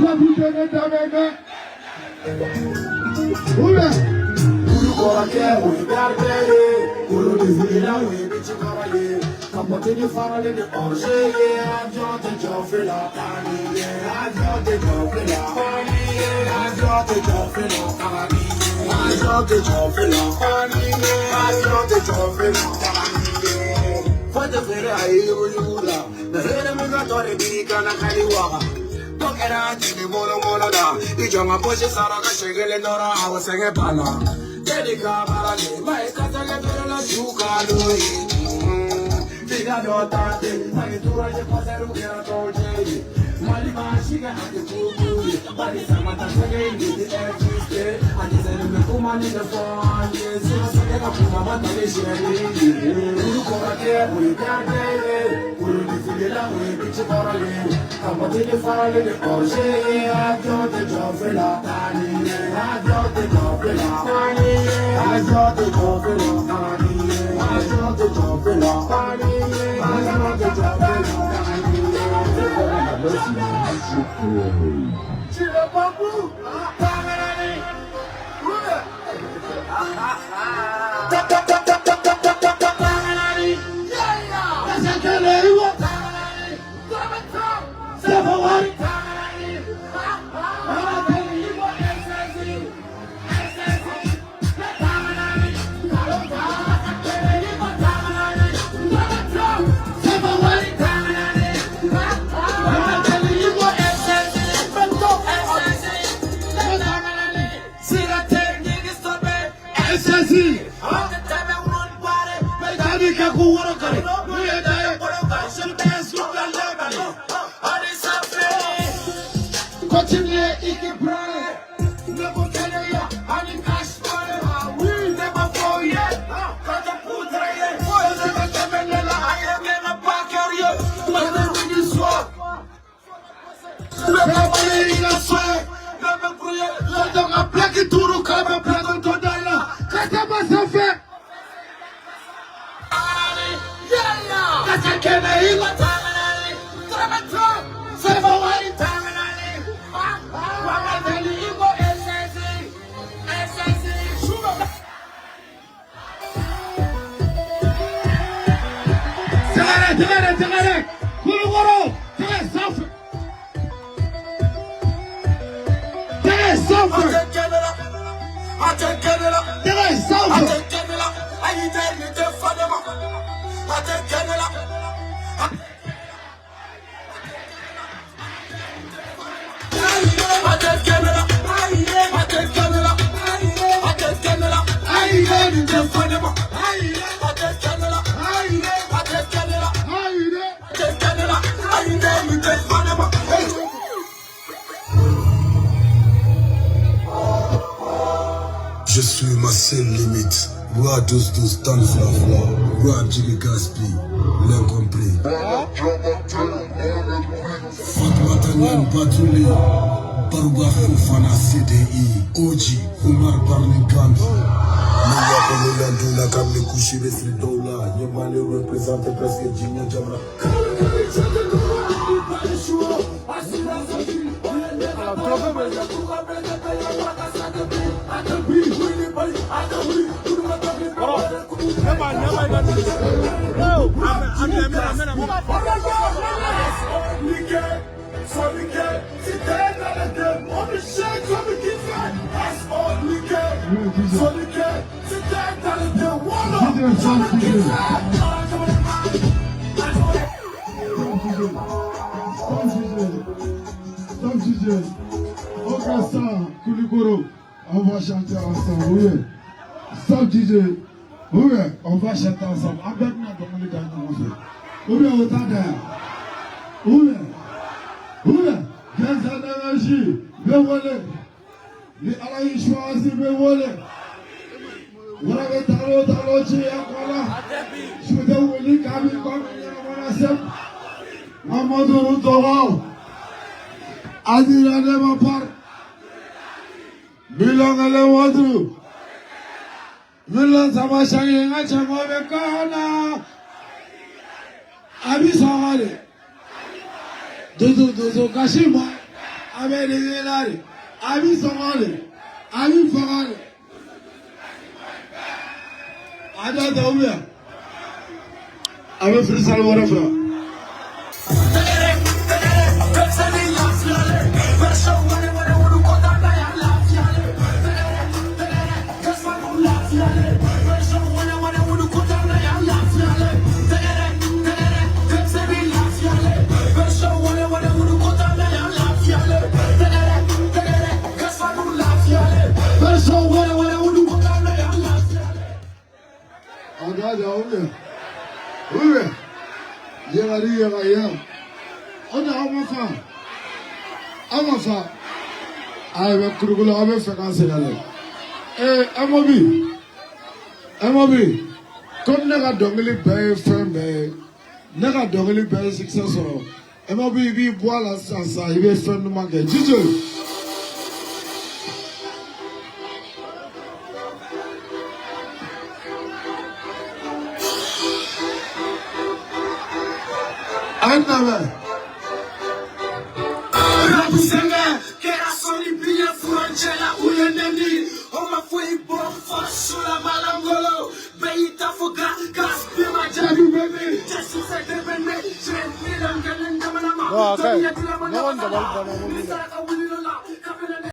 Rap tɛ ne da mɛn dɛ. Oubien. Kulu kɔrɔkɛ o ye gardien ye, kulu defilila o ye bici kɔrɔ ye, kapɔti ni faralen ni orge ye, avion tɛ jɔ fila taali ye, avion tɛ jɔ fila taali ye, avion tɛ jɔ fila taali ye, avion tɛ jɔ fila taali ye, avion tɛ jɔ fila taali ye. Fo tɛ feere a ye yuguyugu la, mɛ hɛrɛ min ka tɔ de b'i kana kali waga. Dɔ kɛra jigi mɔnɔmɔnɔ la, i jɔ n ka poche sara ka siɲɛ kelen dɔrɔn, awɔ sɛgɛn banna. Jeli ka baara de ma ye kasɛgɛ feerela su ka l'o ye. F'i ka dɔ ta ten, Mali turaje kɔsɛriw kɛra tɔw cɛ ye. Mali ma si kɛ a tɛ kuku ye, bari samata sɛgɛ in de tɛ exister. A dɛsɛlen bɛ kuma ni de fɔ an ye, sinon sɛgɛ ka kuma ma ta ni siyɛli ye. Kulu kɔrɔkɛ o ye gardien ye, kulu defilila o ye bici kɔrɔ ye, kapɔti ni faralen ni orge ye, avion tɛ jɔ fila taali ye, avion tɛ jɔ fila taali ye, avion tɛ jɔ fila taali ye, avion tɛ jɔ fila taali ye, avion tɛ jɔ fila taali ye. Tu le bambou. Tamarani. Oubien. Tamarani. Yeah. Kasakele iwo. Sefa wari. Mamateli iwo. Sefa wari. Mamateli iwo. SSI. Tani ka ku woro kare. Nuye daye. Continuez équilibré. Ne vous keleya. Ani cash money. Oui, ne ma foye. Bɛɛ bali i ka so ye. Lɔdɔ ka plaque turu k'a bɛ plaque to da la. Ka tɛmɛ sanfɛ. Kasa kɛnɛ i ko. Sefa wari. Mamateli iwo. Tɛgɛrɛ tɛgɛrɛ tɛgɛrɛ. Kulukɔrɔ. Tɛgɛ sanfɛ. Tɛgɛ sanfɛ. Tɛgɛ sanfɛ. Ayi dɛ nin tɛ fɔ ne ma. Ayi dɛ. Ayi dɛ. Ayi dɛ. Je suis ma seule limite. Roi 12-12, Tan Fla Fla. Roi Jiggy Gaspi, l'incompris. Fatmata Nyan Batouli, Barouba Fofana CDI, Oji, Omar Barni Gandhi. Mouya Bolola Doula, Kamle Kouchi Besri Doula, Yemale représente presque Jimia Jamra. DJ Sam DJ. Sam DJ. Sam DJ. Okassa, Koulikoro. On va chanter ensemble, oui. Sam DJ. Oui, on va chanter ensemble. Avec nous, dans le gagnant. Oui, au tade. Oui. Oui. Gaza d'énergie. Bɛ wele. Ni Ala y'i choisi bɛ wele. Wara bɛ talo talo ci a kɔ la. Su tɛ wuli k'a b'i kɔ ɲɛnamana sɛm. Mamadu tɔgɔ. Adira ne ma par. Milɔn kelen waduru. Milɔn saba sange n ka cɛkɔ bɛ kan na. A bi sɔn de. Dozo dozo kasi ma. A bɛ dege la de, a b'i sɔgɔ de, a b'i faga de. A da da ou bien a bɛ freestyle wɛrɛ fɛ. A da da ou bien. Ou bien. Yɛrɛ yɛrɛ yɛrɛ. O de aw ma fa. Aw ma fa. A bɛ kurukuru aw bɛ fɛ k'an sɛgɛn dɛ. Ee MOB. MOB. Comme ne ka dɔnkili bɛɛ ye fɛn bɛɛ ye. Ne ka dɔnkili bɛɛ ye succès sɔrɔ. MOB i b'i bɔ a la sisan sisan i bɛ fɛn duman kɛ. DJ. A ye na mɛn. Rapu sɛgɛn kɛra sɔnni biɲɛ furancɛ la u ye nɛni o ma foyi bɔ n faso la malangolo bɛɛ y'i ta fɔ ga gaspi ma jaabi bébé cɛ sufɛ de bɛ ne cɛ ni lankelen jamana ma Non, a ka ɲi. dɔnniya dilama Ne kɔni dabali banna ni mobili la. saraka